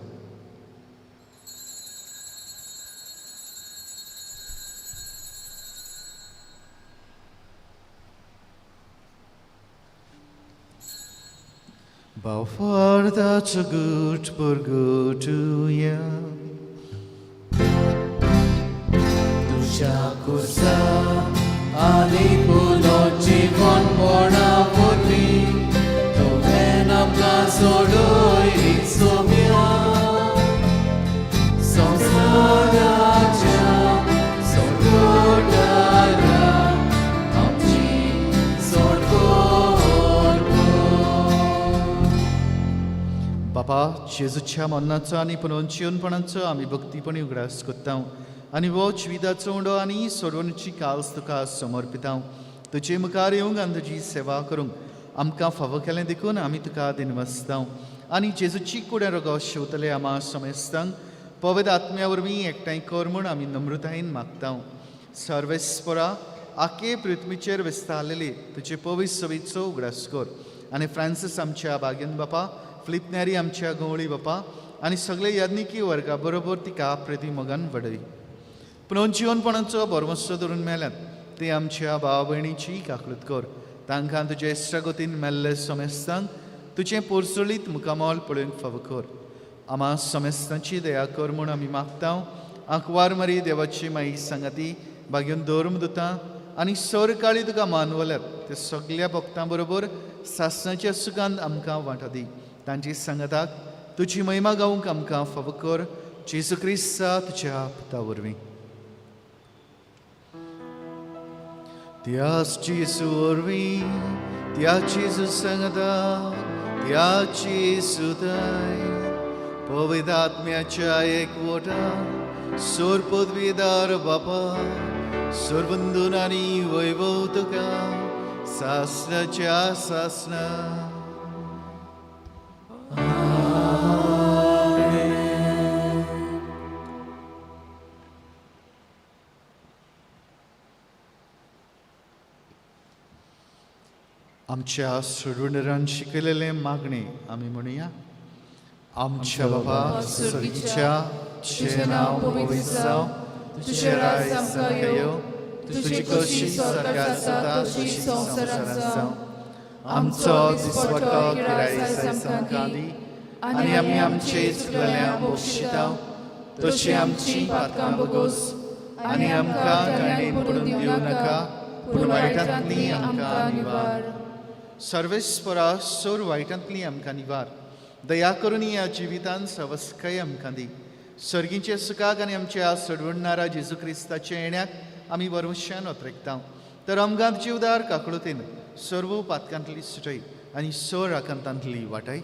Baufarda gut burgutuya. तुज्या कुर्सा आनी पुनर्जीवन पणा वरवीं तुवें आमकां सोडयली सोम्या. संवसाराच्या संकटारा आमची सोडकोर. बापा, जेजूच्या मरणाचो आनी पुनर्जीवनपणाचो आमी भक्तीपणी उगडास करता आनी हो जिविताचो उंडो आनी सोडवणीची काल्स तुका समर्पिता. तुजे मुखार येवंक आनी तुजी सेवा करूंक आमकां फावो केलें देखून आमी तुका दिनवासता. आनी जेजूची कुडें रोगो शेवतले आमा समेस्तांक पवित्र आत्म्या वरवीं एकठांय कर म्हूण आमी नम्रतायेन मागता. सर्वेस्परा, आखे पृथ्वीचेर विस्तारलेली तुजे पवित्र सवेचो उगडास कर आनी फ्रांसीस आमच्या बागेन बापा, फिलीप नेरी आमच्या गवळी बापा आनी सगळे याज्ञिकी वर्गा बरोबर तिका प्रेती मोगान वडय. पूण जिवनपणाचो भरवंसो धरून मेल्यात ते आमच्या भाव भयणीची काकळूत कर. तांकां तुजे इश्टागतीन मेल्ले समेस्तांक तुजें पोरसोळीत मुखामोल पळोवंक फावो कर. आमा समेस्तांची दया कर म्हूण आमी मागता. आंकवार मारी देवाची माई सांगाती बागेवन धर्म दुता आनी सरकाळी तुका मानवल्यात ते सगल्या भक्तां बरोबर सासणाच्या सुखान आमकां वांटो दी. तांची सांगाताक तुजी महिमा गावंक आमकां फावो कर. जेजू क्रिस्ता तुज्या पुता वरवीं. त्याच जेजू वरवीं, त्या जेजू सांगाता, त्या जेजू ताय पवित्र आत्म्याच्या एकवटान सोर पदवीदार बापा, सोरबंदून आनी वैभव तुका सासणाच्या सासणा. आमच्या सोडवणदारान शिकयलेलें मागणें आमी म्हणुया. आमच्या बाबा सर्गीच्या, तुजें नांव पवित्र जावं, तुजें राज आमकां येवं, तुजी कशी स्वर्गात जाता तशी संवसारांत जावं. आमचो दिसवटो किराय आमकां दी आनी आमी आमचे चुकलेल्या बक्षिता तशी आमची पातकां बगोस आनी आमकां काणेन पडून दिवं नाका, पूण वायटांतली आमकां निवार. सर्वेस्परा, सोर वायटांतली आमकां निवार. दया करून ह्या जिवितान सवस्काय आमकां दी. सर्गींचे सुखाक आनी आमच्या सोडवणणारा जेजू क्रिस्ताच्या येण्याक आमी वरवशान ओतरेकता. तर आमकां जिवदार काकळुतीन सर्व पातकांतली सुटय आनी सोर राखांतांतली वाटय.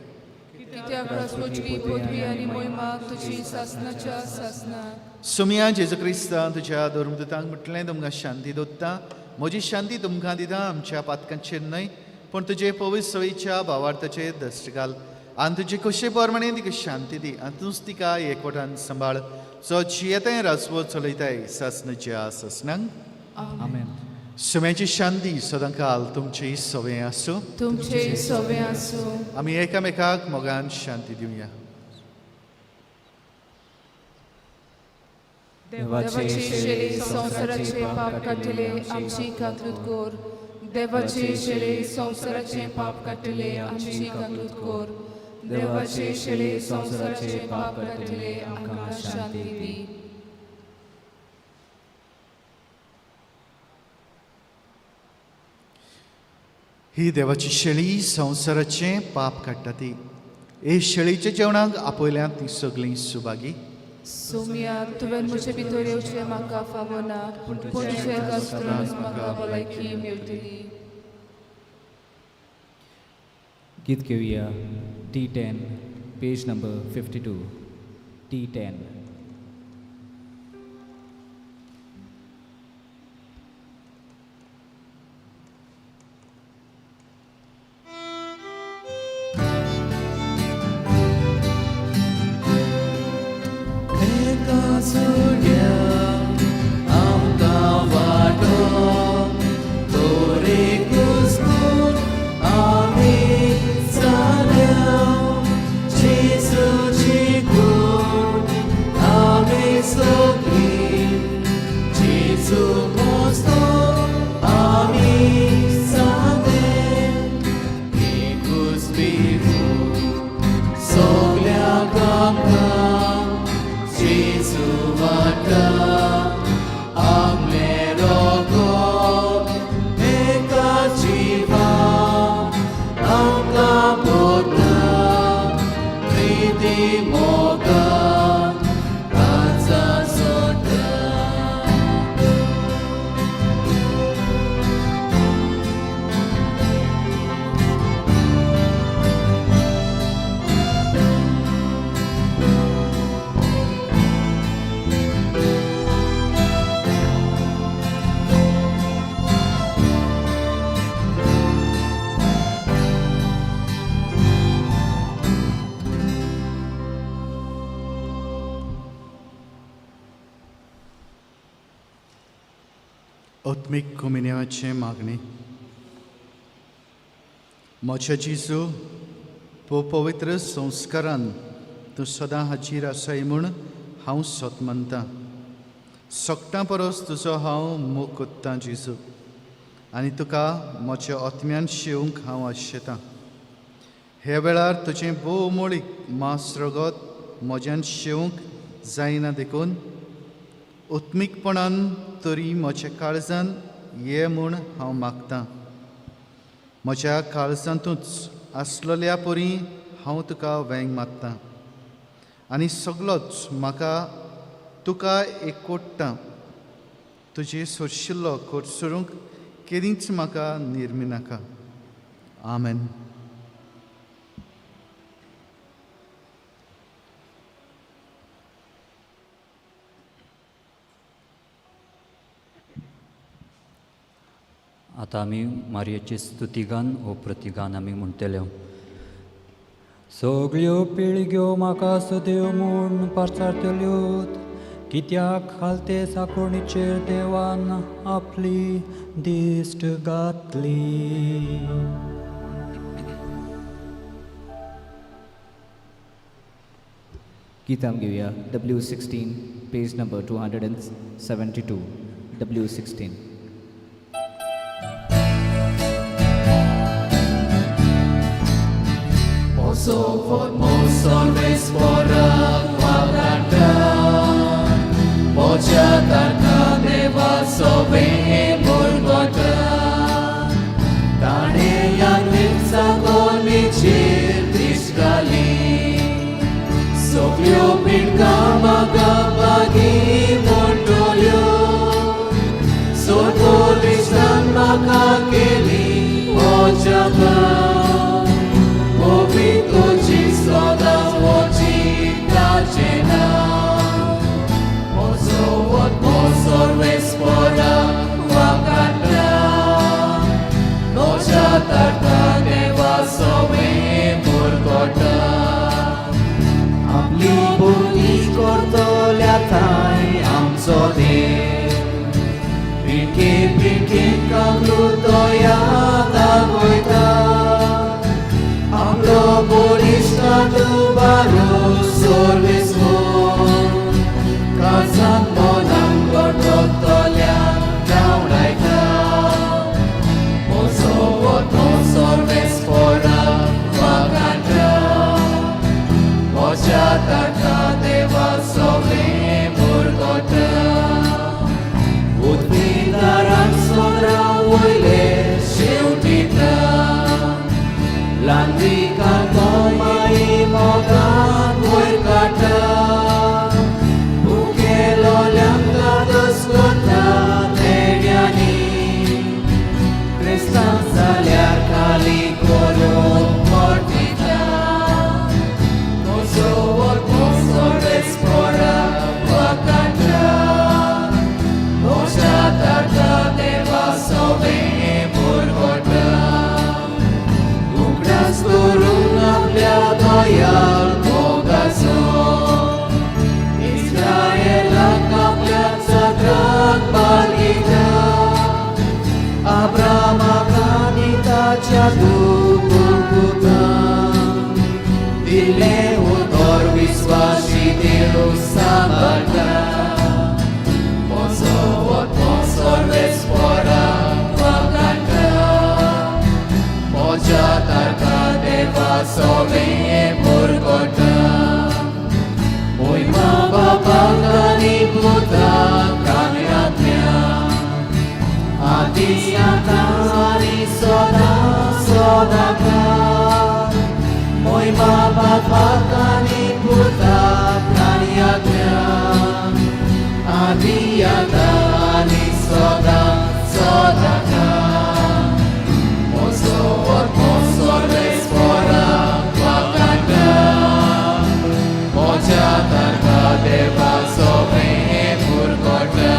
कित्याक राजपोचली पदवी आनी मोहिमा तुजी सासणाच्या सासणाक. सुमया जेजू क्रिस्ता, तुज्या धर्मदूतांक म्हटलें, तुमकां शांती दोत्ता, म्हजी शांती तुमकां दिता. आमच्या पातकांचेर न्हय पूण तुजे पवित्र सवयीच्या भावार्थाचेर दश्ट घाल आनी तुजे खोशे प्रमाणे तिका शांती दी आनी तूंच तिका एकवटान सांबाळ, जो जियेताय राजवट चलयताय सासणाच्या सासणांक. आमेन. सुम्याची शांती सदांकाल तुमची सवय आसूं. तुमचे सोबे आसूं. आमी एकामेकाक मोगान शांती दिवया. देवाचे शेळी संवसाराचे पाप काडटले आमची काकूत कर. देवाचे शेळी संवसाराचे पाप काडटले आमची काकूत कर. देवाचे शेळी संवसाराचे पाप काडटले आमकां शांती दी. ही देवाची शेळी संवसाराचें पाप काडटा ती. हे शेळीच्या जेवणाक आपयल्यांत ती सगळीं सुभागी. सोम्या, तुवें म्हजे भितर येवचें म्हाका फावना, पूण तुजें कस्तून म्हाका भलायकी मेळटली. गीत घेवया T10, page number 52. T10. आत्मीक कुमिन्याचे मागणी. म्हज्या जेजू, पवित्र संस्कारान तूं सदां हाजीर आसाय म्हूण हांव सत मानतां. सगटां परस तुजो हांव मोग कोत्तां जेजू, आनी तुका म्हज्या आत्म्यान शेवंक हांव आशेतां. ह्या वेळार तुजें भोव मोळीक मांस रगत म्हज्यान शेवंक जायना देखून उत्मीकपणान तरी म्हज्या काळजान ये म्हूण हांव मागतां. म्हज्या काळजांतूच आसलेल्या परी हांव तुका वेंग मारतां आनी सगलोच म्हाका तुका एकवटता. तुजे सोरशिल्लो कोटसरूंक केदींच म्हाका निर्मिनाका. आमेन. आतां आमी मारयेची स्तुतिगान वो प्रतिगान आमी म्हणटले. सगळ्यो पिळग्यो म्हाका सदैव म्हूण पाचारतल्योत, कित्याक खालते साकोणीचेर देवान आपली दिश्ट घातली. गीत आमी घेवया W16, page number 272. W16. सगळ्यो पिळगा म्हाका मागीर म्हणटल्यो, सोदोलिश्टान म्हाका केली अजापां. पवित्रची सदां म्हजी ताचें नांव. म्हजो आत्मो सर्वेस्परा वाकाडटा, म्हज्या तारता देवा सवें मुरगोटा. आपली बोली करतल्या थांय आमचो देव, पिळगे पिळगे काकूत दया दाखयता. आपलो बळिश्ट तुबारो सर्वेस्पर, काळजांत अब्रामाक आनी ताच्या दुपुतांक दिल्लें उतर विस्वासी देव सांबाळटा. म्हजो आत्मो सर्वेस्पराक वाखाणटा, म्हज्या तारका देवा सवें पुरगोटा. मोयमा बापाक आनी पुताक आनी आत्म्याक, आदी आतां आनी सदां सदांकाळ. मोयमा बापाक आनी पुताक आनी आत्म्याक, आदी आतां आनी सदां सदांकाळ. म्हजो आत्मो सर्वेस्पराक वाखाणटा, म्हज्या तारका देवा सवें पुरगोटा.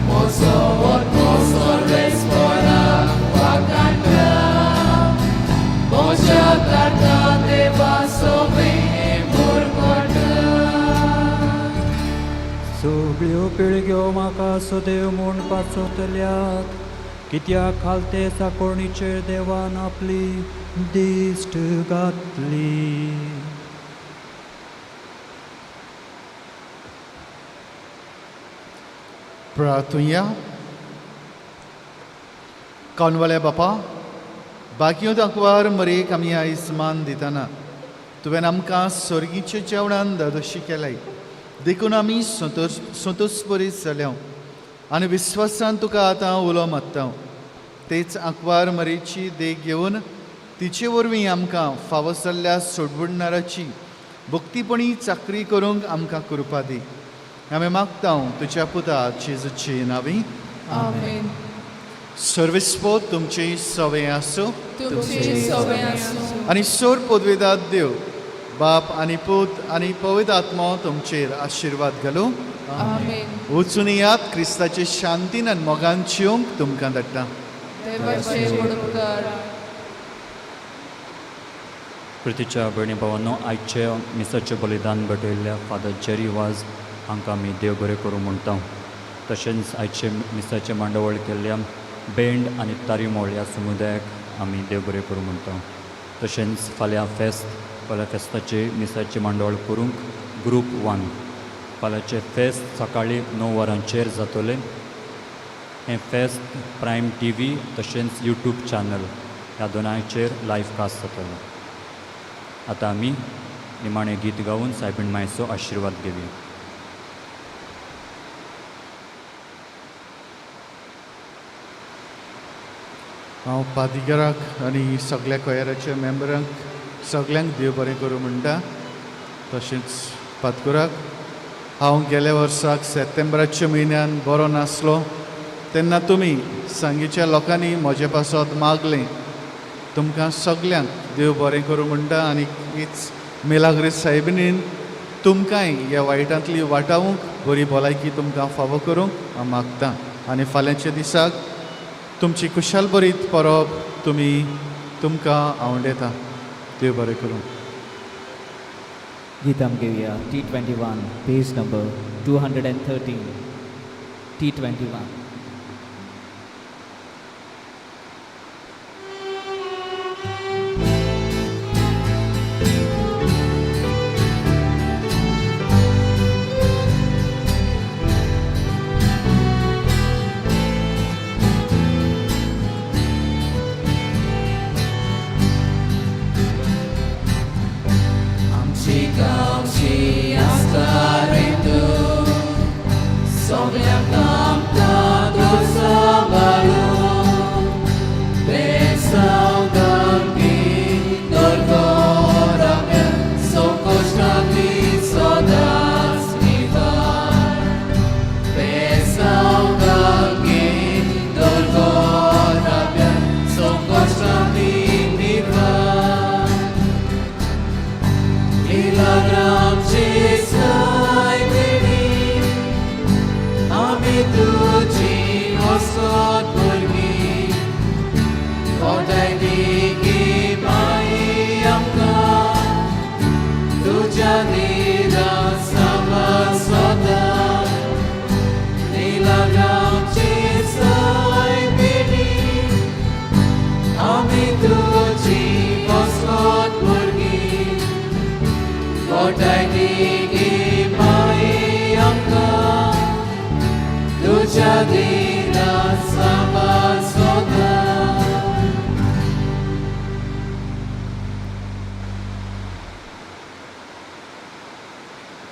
म्हजो आत्मो सर्वेस्पराक वाखाणटा, म्हज्या तारका देवा सवें पुरगोटा. सगळ्यो पिळग्यो म्हाका सदैव म्हूण पासतल्यात, कित्याक खालते साकोणीचेर देवान आपली दिश्ट घातली. प्रार्थुया. कानवाल्या बापा, बाकियो दाखवार मरेक आमी आयज मान दितना तुवें आमकां सर्गीच्या जेवणान दादोशी केलाय, देखून आमी संतोश संतोश जाल्या आनी विस्वासान तुका आतां उलो मारता. तेच आंकवार मरेची देख घेवन तिचे वरवीं आमकां फावो जाल्ल्या सोडवणणाराची भक्तीपणी चाकरी करूंक आमकां कृपा दी. आमी मागता तुज्या पुता जेजूचे नांवी. आमेन. सर्वेस्पोत तुमचे सवे आसूं. तुमचे सवे आसूं. आनी सोर पदवेदात देव बाप आनी पूत आनी पवित्र आत्मो तुमचेर आशिर्वाद घालूं. आमेन. वचून यात, क्रिस्ताचे शांतीन आनी मोगान चिवंक तुमकां धाडटा. देवाचे व्हड उपकार. प्रितीच्या भयणी भावांनो, आयचे मिसाचें बलिदान भेटयल्ल्या फादर जेरी वाज हांकां आमी देव बरें करूं म्हणटा. तशेंच आयचे मिसाचें मांडावळ केल्ल्या बेंड आनी तारीमोळ ह्या समुदायाक आमी देव बरें करूं म्हणटा. तशेंच फाल्यां फेस्त, फाल्यां फेस्ताचे मिसाचें मांडावळ करूंक ग्रूप 1. फाल्यांचें फेस्त सकाळीं 9 वरांचेर जातलें. हें फेस्त प्रायम टीव्ही तशेंच यूट्यूब चॅनल ह्या दोनांयचेर लायव्ह कास्ट जातलें. आतां आमी निमाणें गीत गावन सायबीण मायचो आशिर्वाद घेवया. हांव पादिगराक आनी सगल्या कोयराच्या मेंबरांक सगल्यांक देव बरें करूं म्हणटा. तशेंच पादकुराक, हांव गेल्या वर्साक सप्टेंबराच्या म्हयन्यान बरो नासलो तेन्ना तुमी सांगेच्या लोकांनी म्हजे पासत मागलें. तुमकां सगल्यांक देव बरें करूं म्हणटा आनी हीच मिलाग्रीस सायबिणीन तुमकांय ह्या वायटांतली वाटावंक बरी भलायकी तुमकां फावो करूंक हांव मागतां. आनी फाल्यांच्या दिसाक तुमची कुशाल बरीत परब तुमी तुमकां आवडटा. देव बरें करूं. गीताम घेवया T21, page number 213. T21. आमची गांवची आसता रे तूं, सगळ्यांक आमकां. अधीन आसा.